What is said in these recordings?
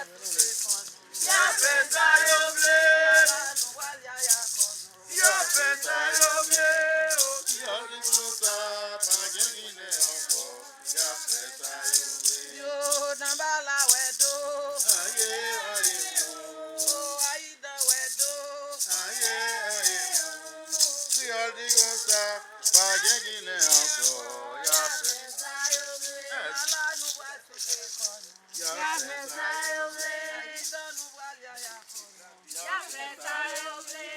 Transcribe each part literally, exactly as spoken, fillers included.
Y ap fè sa yo vle. Y ap fè sa yo vle. O, kreyòl di konsa, pa gen Ginen ankò. Y ap fè sa yo vle. Yo, Danbala wè do. Aye, aye, o. O, Ayidan wè do. Aye, aye, o. Kreyòl di konsa, pa gen Ginen ankò. Y ap fè sa yo vle. Ala nou pral touche kò nou. Y ap fè sa yo vle. Ayidan nou pral yaya kò nou. Y ap fè sa yo vle.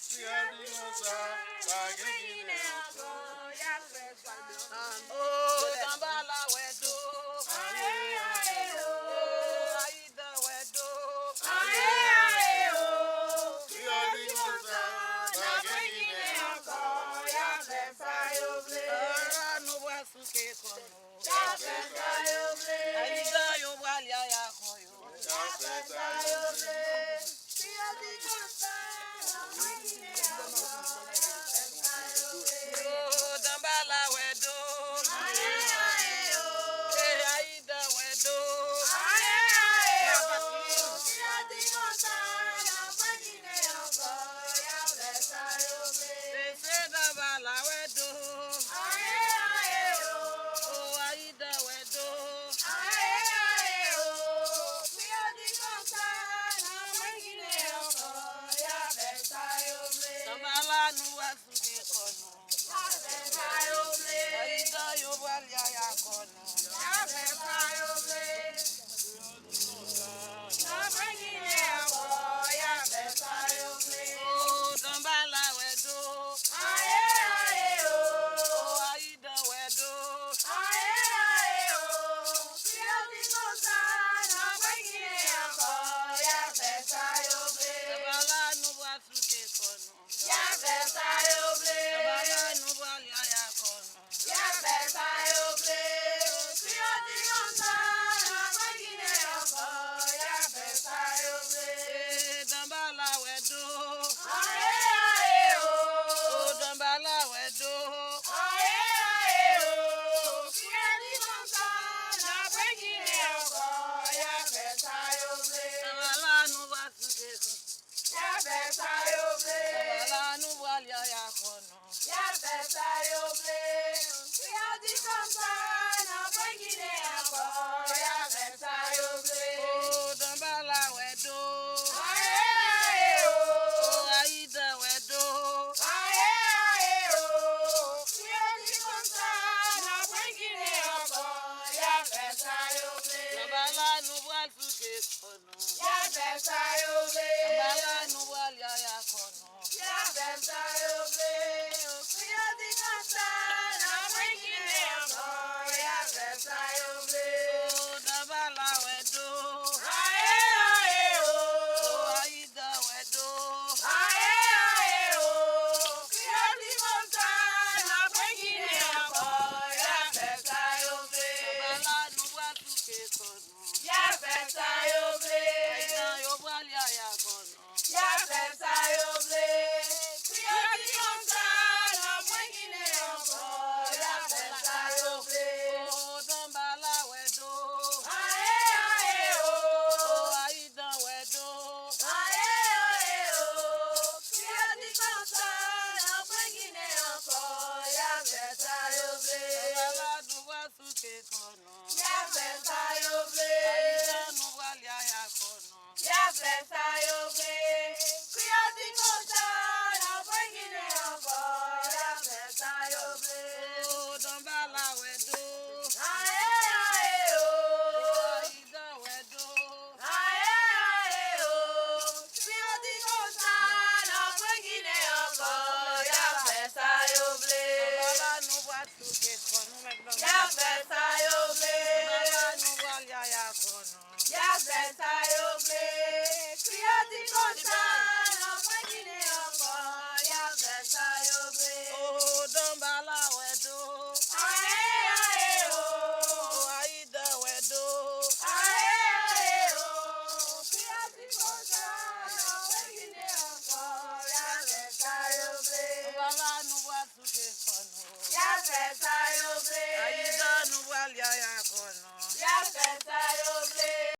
Kreyòl di konsa, pa gen Ginen ankò. Y ap fè sa yo vle. O, Danbala wè do. Aye, aye, o. Ayidan wè do. Aye, aye, o. Kreyòl di konsa, pa gen Ginen ankò. Y ap fè sa yo vle. A, nou pral souke kò nou. Y ap fè sa yo vle. Ayidan yo pral yaya kò yo. Y ap fè sa yo vle. Si yo di konsa, nan mwen ki ne ankò, y ap fè sa yo vle. Yo, Danbala wè do. Aye, aye, o. E Ayidan wè do. Aye, aye, o. Si yo di konsa, nan mwen ki ne ankò, y ap fè sa yo vle. Se, se Danbala wè do. Aye, aye, o. O, Ayidan wè do. Aye, aye, o. Si yo di konsa, nan mwen ki ne ankò, y ap fè sa yo vle. Danbala nou pral souke kò nou. Y ap fè sa yo vle. Ayidan yo pral yaya kò nou. Y ap fè sa yo vle. Nan mwen ki ne ankò, y ap fè sa yo vle. O, Danbala wè do. Aye, aye, o. O, Ayidan wè do. Aye, aye, o. Si yo di konsa, nan mwen ki ne ankò, y ap fè sa yo vle. Danbala nou pral souke kò nou. Y ap fè sa yo vle. Danbala nou pral yaya kò nou. Y ap fè sa yo vle. Si yo di konsa, nan mwen ki ne ankò, y ap fè sa yo vle. E Danbala wè do. Aye, aye, o. O, Danbala wè do. Aye, aye, o. Si yo di konsa, nan mwen ki ne ankò, y ap fè sa yo vle. Danbala nou pral souke kò nou. Y ap fè sa yo vle. Ala nou pral yaya kò nou. Y ap fè sa yo vle. Si yo di konsa, nan mwen ki ne ankò, y ap fè sa yo vle. O, Danbala wè do. Aye, aye, o. O, Ayidan wè do. Aye, aye, o. Si yo di konsa, nan mwen ki ne ankò, y ap fè sa yo vle. Danbala nou pral souke kò nou. Y ap fè sa yo vle. Danbala nou pral yaya kò nou. Y ap fè sa yo vle. Si yo di konsa, nan mwen ki ne ankò, y ap fè sa yo vle. O, Danbala wè do. Aye, aye, o. O, Ayidan wè do. Aye, aye, o. Si yo di konsa, nan mwen ki ne ankò, y ap fè sa yo vle. Danbala nou pral souke kò nou. Y ap fè sa yo vle. Ayidan yo pral yaya kò nou. Y ap fè sa yo vle. Si yo di konsa, nan mwen ki ne ankò, y ap fè sa yo vle. O, Danbala wè do. Aye, aye, o. O, Ayidan wè do. Aye, aye, o. Si yo di konsa, nan mwen ki ne ankò, y ap fè sa yo vle. Danbala nou pral souke kò nou. Y ap fè sa yo vle. Ayidan nou pral yaya kò nou. Y ap fè sa yo vle.